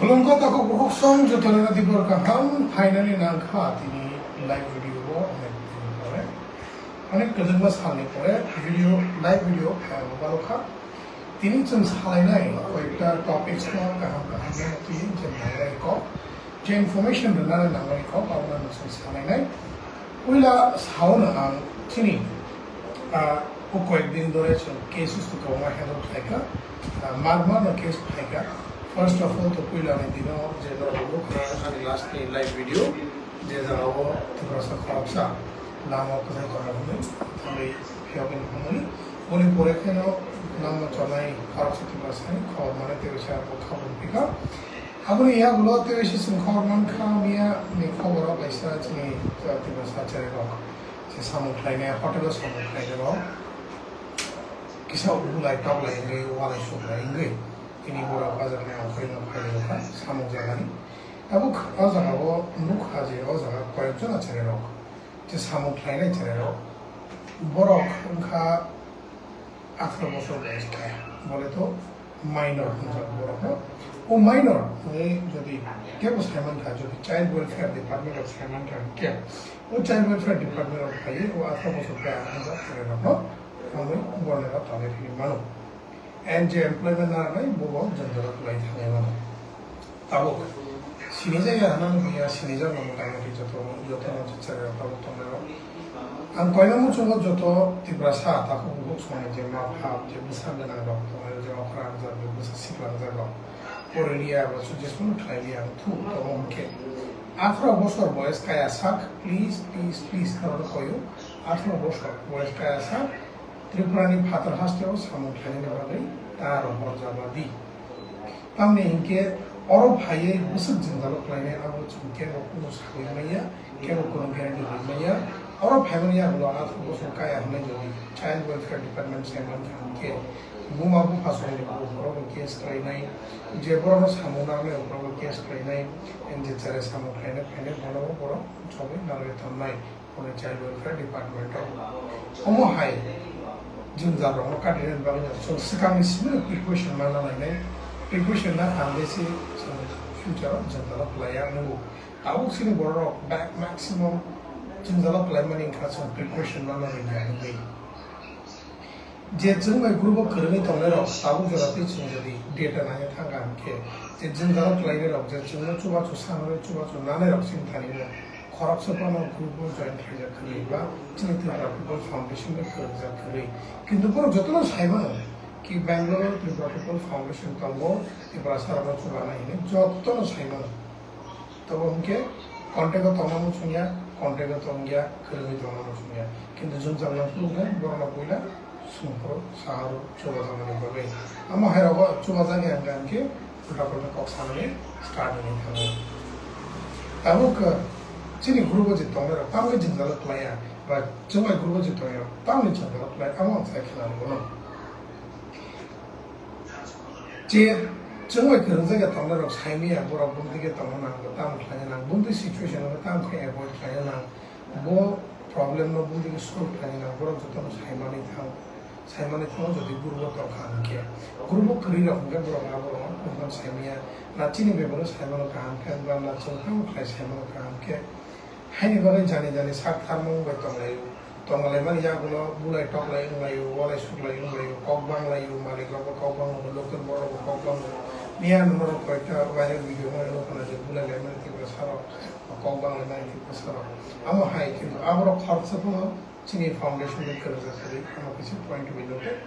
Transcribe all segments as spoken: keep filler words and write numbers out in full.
Tongkha takhuk bukhuk song joto rwna tibor kaham, finally nangkha tini live video o onek din pore. Onek kwchangma salni pore video, live video phaibo balokha. Tini chwng salainai koyekta topics no kaham kaham no twi je nangnai kok, je information rwnani nangnai kok, abono chwng salainai. Puila saono ang chini, ah, o koyek din dore chwng cases to kwbangma handle khlaikha, ah, mar mar no case phaikha. First of all, to puila ni dino je norok nukha ani last ni live video, je jagao Tiprasa khoroksa lama kwthai tongo hwnwi thangwi phiyokni hwnwi. Boni pore kheno lama chonai khoroksa Tiprasa ni khobor mane tei bisa bo khabor phika. Aboni yagulo tei bisa chwng khobor mankha miya ni khoboro kaisa chini Tiprasa chererok se samung khlainai, hotel o samung khlainai rok kisa ulai toklai wngwi walai suklai wngwi tini borok bajar ni okhorino phailaiwkha samung jagani. Tabuk o jagao nukha je o jaga koyekjona chererok je samung khlainai chererok borok wngkha atharo bosor boyos kaya, bole to minor hwnjak borok no. O minor hwnwi jodi kebo saimankha, jodi child welfare department rok saimankha hwnkhe, o child welfare department rok phaiwi o atharo bosor kaya hwnjak chererokno thangwi borneo tongwi thangwi mano. And je employment narwknai bobo jwngjalo kwlai thangwi mano. Tabuk sinijak ya hwnwi buya sinijak no motamoti joto, joto no chererok tabuk tongnai rok. Ang koina muchungo joto Tiprasa takhuk bukhuk songni je ma pha, je bwsa gwnang rok tongnai, je okra wngjak, je bwsa sikla wngjak rok. Poriliya ba successful khlailiya ang thu tongo hwnkhe. Atharo bosor boyes kaya sak, please, please, please, norokno koyo. Atharo bosor boyes kaya sak, Tripura ni phatar hasteo samung khlainani bagwi ta rohor jabadi. Tamni hinkhe oro phaiwi bwswk jwngjalo khlainai abo chwng kebo kunu sagwi manya, kebo kunu guarantee rwi manya. Oro phaimani yagulo atharo bosor kaya hwnwi jodi child welfare department saimankha hinkhe buma bupha songni borokno case khlainai, je borokno samung nangnai borokno case khlainai, je cherai samung khlainai phainai bono borok chobwi narwgwi tonnai. Hwnwi child welfare department o. Omo hai jwngjal rokno katinani bagwi no chwng swkangni simi no precaution manna lainai, precaution na khamle se chwng future o jwngjalo kwlaiya wngo. Tabuk chini borok rok ba-, maximum jwngjalo kwlaimani wngkha chwng precaution manna lainai hwnwi. Je chwng bai group o kwrwngwi tongnai rok tabuk jora tei chwng jodi data naina thangkha hwnkhe, je jwngjalo kwlainai rok, je chwngno chubachu sanani chubachu nanai rok chini thani o khoroksa phano group o join khaijak kwrwi ba chini Tripura People Foundation bai kwrwngjak kwrwi. Kintu borok jotono sai mano ki Bangalore o Tripura People Foundation tongo, Tiprasa rokno chubanai hinwi jotono sai mano. Tabuk hwnkhe contact o tongna muchungya, contact o tongya, kwrwngwi tongna muchungya. Kintu jwngjal nangkuknai borokno puila songphuru saharo chubajaknani bagwi. Amo hai rogo chubajak ya hwnkha hwnkhe ulta pulta kok sanani start wngwi thango. Tabuk, uh, chini group o je tongnai rok tamni jwngjalo kwlaiya ba chwngbai group o je tongnai rok tamni jwngjalo kwlai amo ang sai khenani bono. Je chwng bai kwrwngjak ya tongnai rok saimaya borok bumtwi khe tongna nang, tamo khlaina nang, bumtwi situation no tamo khe avoid khlaina nang, bo problem no bumtwi khe solve khlaina nang, borok jotono saimani thang, saimani thango jodi group o tongkha hwnkhe, group o kwrwi rok hwnkhe borok abo rok no saimaya, na chini bebak no saimano kaham khe ba na chwng tamo khlai saimano kaham khe, Haini bagwi jani jani sak tharmung bai tonglaio. Tonglaimani yagulo bulai toklai wnglaio, walai suklai wnglaio, kok banglaio, malik rokbo kok bango, local borok bo kok bango. Miya norok koita viral video no nukho na je bulai laimani Tiprasa rok, kok banglaimani Tiprasa rok. Amo hai kintu aborok khoroksa phano chini foundation bai kwrwngjak kwrwi, amo kisa point to be noted.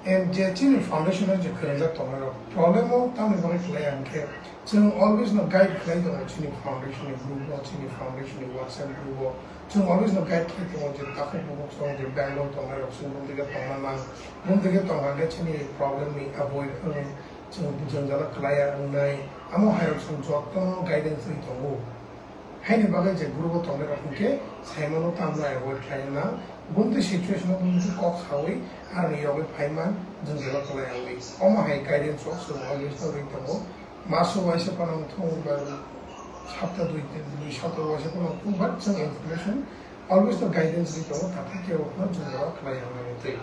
And je chini foundation o je kwrwngjak tongnai rok problem o tamni bagwi khlai ang khe, chwng always no guide khlai tongo chini foundation ni group o, chini foundation ni WhatsApp group o. Chwng always no guide khlai tongo je takhuk bukhuk song je Bangalore tongnai rok chwng bumtwi khe tongna nang, bumtwi khe tongna khe chini problem ni avoid wng, chwng jwngjalo kwlaiya wngnai, amo hai rok chwng jotono guidance rwi tongo. Haini bagwi je group o tongnai rok hwnkhe saimano tamno avoid khlaina nang, bumtwi situation o bumtwi kok sawi aroni yogwi phaiman jwngjalo kwlai wngwi. Omo hai guidance rok chwng always no rwi tongo. Maso waisa phano wngthung ba sapta dui, dui sapta waisa phano wngthung, but chwng information always no guidance rwi tongo, takhuk kebo phano jwngjalo kwlai wngnani twi.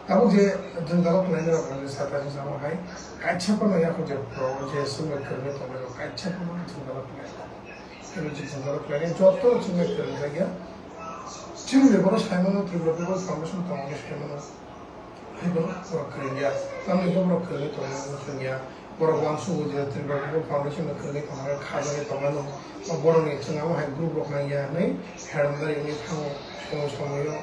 Tabuk je jwngjalo khlainai rok ang sakha se samo hai, kaisa phano yakho je pro je swngwi kwrwngwi tongnai rok kaisa phano jwngjalo khlai. Kebo je jwngjalo khlainai joto swngwi kwrwngjakya. Chini bebaro saimano Tripura People Foundation tongo saimano. Hai bono borok kwrwngya. Tamni borok kwrwngwi tongnai wngya. Borok uansukgo je Tripura People Foundation no kwrwngwi tongmani khajagwi tongmano. Borokni chwng amo hai group rok nangya hinwi heramdari wngwi thango. Somoy somoyo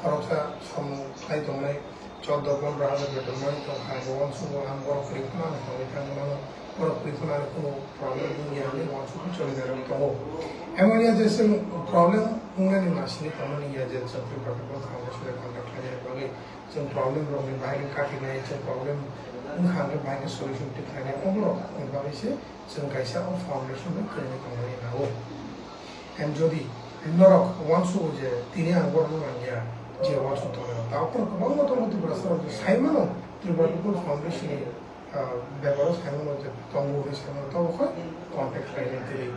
khoroksa samung khlai tongnai. Chordo pondro hajar beton mani tongkha. Bo uansukgo ang borok kwrwngwi phano ang thangwi thangwi mano. Borok kwrwngwi phano ani kunu problem wngya hinwi uansukwi cholijairok tongo. Emon ya je chwng problem wngnani masini tongmani ya je chwng Tripura People Foundation bai contact khlainani bagwi. Chwng problem rokni bahai khe katinai, chwng problem wngkha hwnkhe bahai khe solution twi khlainai, oborokni bagwi se chwng kaisa o foundation bai kwrwngwi tongmani nango. And jodi norok uansukgo je tini ang borokno nangya, je uansuk tongnai, tabuk phano kwbangma tongo Tiprasa rok je sai mano, Tripura People Foundation ni, ah, bebaro sai mano je tongo hinwi sai mano, tabuk khe contact khlainai twi.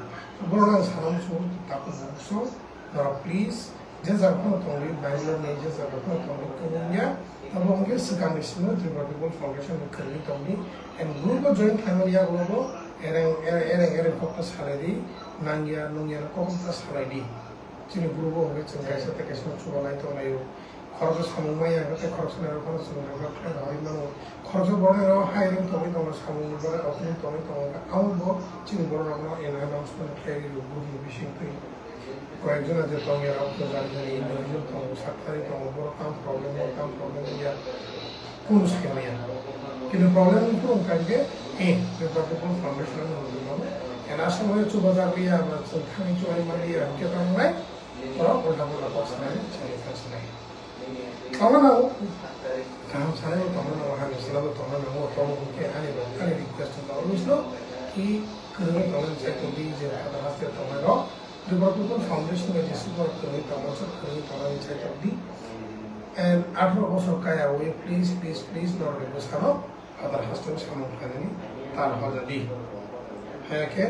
Borokno ang sana muchungo tabuk so, norok please, je jaga phano tongdi, Bangalore ni je jaga phano tongdi, kwrwngya, abo hwnkhe swkangni simi Tripura People Foundation ni kwrwngwi tongdi, and group o join khlaimani yagulo bo ereng, ereng, ereng, ereng kokno salaidi, nangya, nungya no kokno salaidi. Chini group o hwnkhe chwng kaisa tei kaisa no chubalai tonglaio. Khoroksa samung maya hwnkhe tei khoroksa nai rok phano chwng rwkha khlai rwui mano. Khoroksa borok nai rok hiring tongwi tongo, samung ni bagwi opening tongwi tongo, abo bo chini borok rok no announcement khlai rio group ni bising twi. Koyekjona je tongya rok to jani jani individual tongo, sakthari tongo, borok tamo problem, borok tamo problem wngya, kunu sai maya. Kintu problem wngkha hwnkhe, eh, Tripura People Foundation no nungwi mano. Ena aswk maya chubajak liya, ba chwng thangwi chubai man liya, hwnkhe tamo nai, borok ulta pulta kok sanai, chini thang sanai. Tamo nang, kaham sanai bo tamo nang, hamya sala bo tamo nang, tamo hwnkhe ani bo, ani request wngkha, always no, ki kwrwngwi tongmani sai tongdi je, hajar haste tongnai rok, Tripura People Foundation bai Jisuk borok kwrwngwi tongma sok kwrwngwi tongnani chai tongdi. And atharo bosor kaya wi, please, please, please, norokni bwsano hajar hasteo samung khlainani tal horjadi. Haya khe,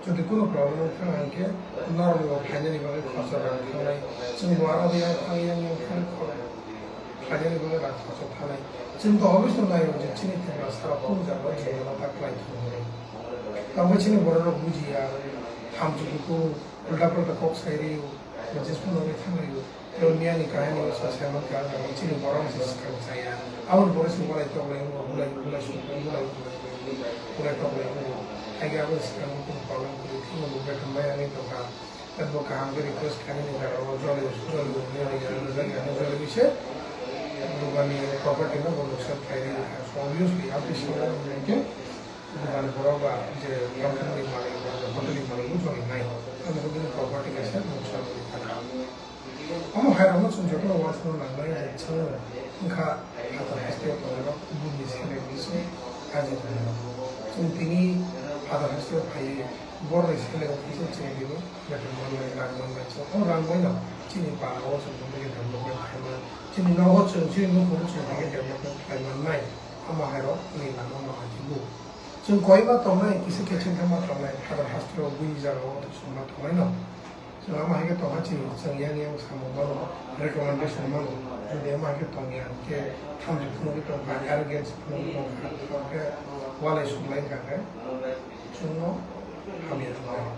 jodi kunu problem wngkha hwnkhe, norokni bo phainani bagwi khorsa rang thangnai. Chwng bo aro yang thang yang yang thang khlainani bagwi rang khorsa thangnai. Chwng to obviously naio je chini Tiprasa rok kunu jaga o jwngjal ta khlai thung hinwi. Tamo chini borok rok bujiya, thamchi kuku, ulta pulta kok sai rio, je phano ri thang rio. Tei miyani kahini o sa sai mankha, ang chini borok se swkang chaya. Aboni pore se bolai toklai wngo, bolai, bolai suk, bolai, bolai toklai wngo. Haikhe aboni swkang bo kunu problem kwrwi, thikno bo beton bai wngwi tongkha. Tei bo kaham khe request khainani jaga o joli, joli, joli, joli, joli, joli, joli se dukani property no bo nuksan khlai rwi kha. So obviously, aboni simi hwnkhe dukani borok ba je company ni malik ba je hotel ni malik bo joli nai. Ani hotel ni property kaisa nuksan wngwi thangkha. Omo hai rokno chwng jotono uansukna nangnai je chwng wngkha hajar haste tongnai rok buini seleng ni se kaji tongnai rok. Chwng tini hajar haste o phaiwi borokni seleng o kisa chwng tini beton manlai, rang manlai. Chwng o rang bai no chini para o chwng tongwi development khlai man, chini nogo chwng chini nukhungo chwng tongwi development khlai mannai. Omo hai rok ni lama ma ajigo. Chwng koi ma tongnai, kisa keching khe ma tongnai, hajar haste o buini jaga o chwng ma tongnai no. Chwng ama hai khe tongma chini chwng yang yang samung mano, recommendation mano. Jodi ama hai khe tongya hwnkhe thamchi phunugwi tongkha, arrogance phunugwi tongkha, tongkhe walai suklai wngkha khe chwngno hamya tongnai.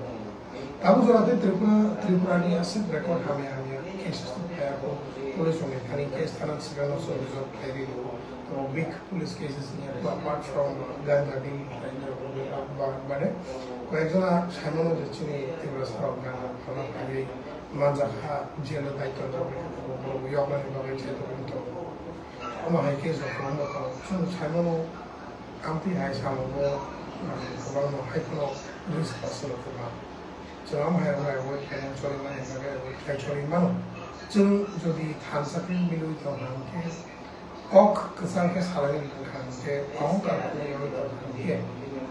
Tabuk jora tei Tripura, Tripura ni aswk record hamya hamya cases tong phai ako, police rokni thani case thana swkang no chwng result khlai ri rwo. Abo big police cases ni apart from ganja deal khlai ni rok ba-, ba-, bade koyekjona saimano je chini Tiprasa rok ganja phalna phaiwi manjakha, jail o daitwng rok yoknani bagwi khe tongwi tongo. Omo hai khe jokhongo tongo. Chwng saimano amtwi hai samungo kwbangno hai phano risk aswk kwbang. Chwng omo hai rok avoid khainani choli mani bagwi avoid khai choli mano. Chwng jodi thansa khe milwi tongkha hwnkhe kok kwchang khe salai wngkha hwnkhe, ahokar khe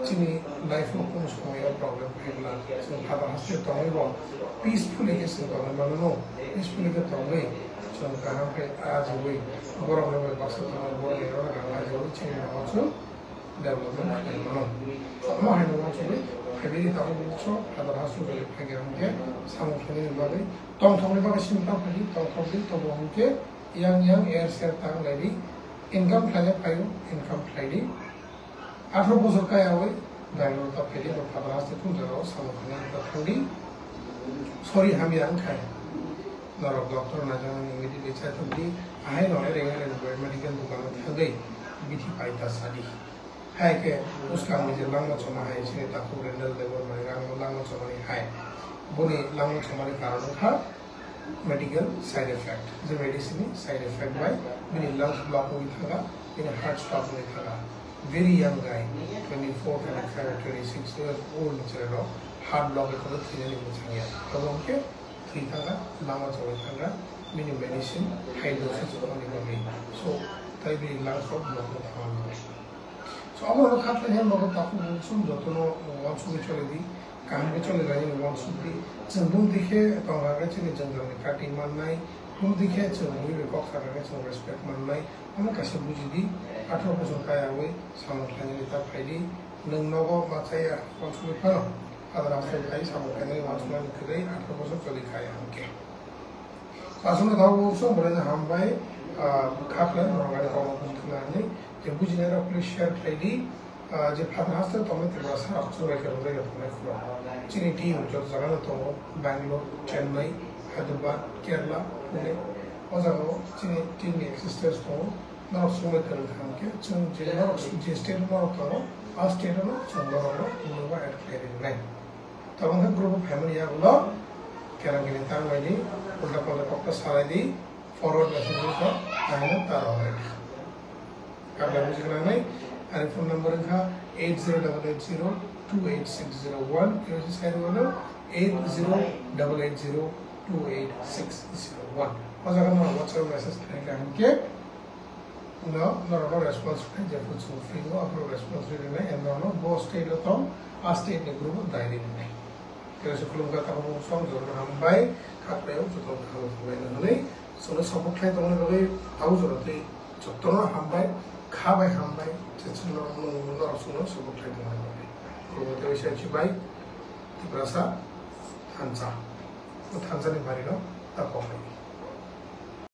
chini life o kunu somoyo problem phaiwla chwng hajar haste tongwi bo peacefully khe chwng tongwi mano, peacefully khe tongwi chwng kaham khe ajiwi borok rok bai baksa tongwi borok rok rang ajiwi chini nogo chwng development khlai mano. Omo hai no uansugwi phaidi tabuk bukso hajar haste bai phaiya hwnkhe samung khlainani bagwi tongthokni bagwi simi tang phaidi tongthokdi tobo hwnkhe yang yang er ser tang laidi. Income khlainai phaio, income khlaidi. Atharo bosor kaya oi Bangalore ta phaidi, bo phatar haste khum jagao samung khainai ta thangdi. Sorry, hamya wngkhai. Norok doctor najaknani immediately chai thokdi. Ahai no ereng ereng bai medical dukano thangwi bithi pai ta sadi. Hai khe bwskangni je langma choma hai chini takhuk renal level bai langma, langma chomani hai. Boni langma chomani karon wngkha medical side effect. Je medicine ni side effect bai bini lungs block wngwi thangkha, bini heart stop wngwi thangkha. Very young guy, twenty-four, twenty-five, twenty-six years old ni chwrairok heart block wngwi thangkha, thwinani mwchangya. Abo hwnkhe thwi thangkha, langma chomwi thangkha, bini medicine hai dose chwmani bagwi. So, tai bini lungs rok block wngwi thangkha. So, abo no kha khlai hai nogo takhuk sum jotono uansugwi choli di, kaham khe choli lainani uansuk di. Chwng bumdi khe tong kha khe chini jwngjalni kati mannai, bumdi khe chwng bui bai kok sa kha khe chwng respect mannai, omo kaisa buji di. Atharo bosor kaya oi samung khlainani ta phai di, nwng nogo ma chaya uansugwi phano, adar asai khai samung khlainani uansuknani kwrwi atharo bosor choli kha ya hwnkhe. Aswkno tabuk song belai no hambai, ah, kha khlai norok ani kokno buji thangna hinwi je bujinai rok please share khlai di, ah, je phatar haste tongnai Tiprasa rok chwng bai khe rwjak ya tongnai kheno. Chini team joto jaga no tongo, Bangalore, Chennai, Hyderabad, Kerala, Pune. O jaga o chini team ni existence tongo. Norok chwng bai kwrwng thang khe chwng je norok je state o norok tongo, a state o no chwng norok no mungwi add khlai rinai. Tabuk khe group o phaimani yagulo kerang kini tangmani ulta palta kokno salai di, forward message kha, ahino ta rw lai di. Kagra buji gwnangnai, ani phone number wngkha eight zero double eight zero two eight six zero one, khe side wano eight zero double eight zero two eight six zero one. O jaga no WhatsApp message khlai kha hinkhe no, norokno response khlai, jephru chwng free o, aphuru response rinai, and norokno bo state o tong, a state ni group o dai rinai. Khe se khulumkha, tabuk song jotono hambai, kha khlai o jotono kaham khlai no hwnwi, chwngno support khlai tongmani bagwi tabuk joto twi jotono hambai, kha bai hambai, je chwngno norok chwngno support khlai tongmani bagwi. Khulumkha tei waisa chibai, Tiprasa thansa, o thansa ni bari no ta kok lai.